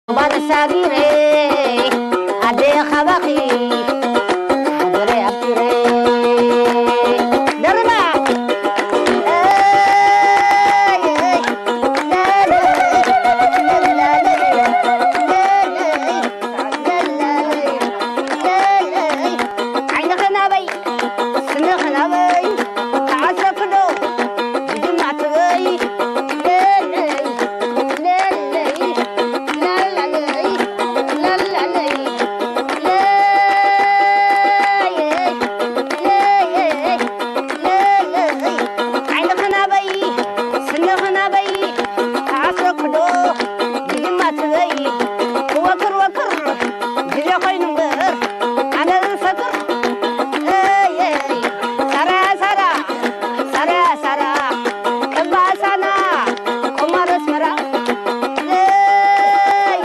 ባርሳጊረ ኣደ ካባኺ ሃገረ ኣፍቂረ። ደርባ ዓይንኺ ናበይ ስንኺ ናበይ ተዓሰክዶ ብጅማዕ ትበይ።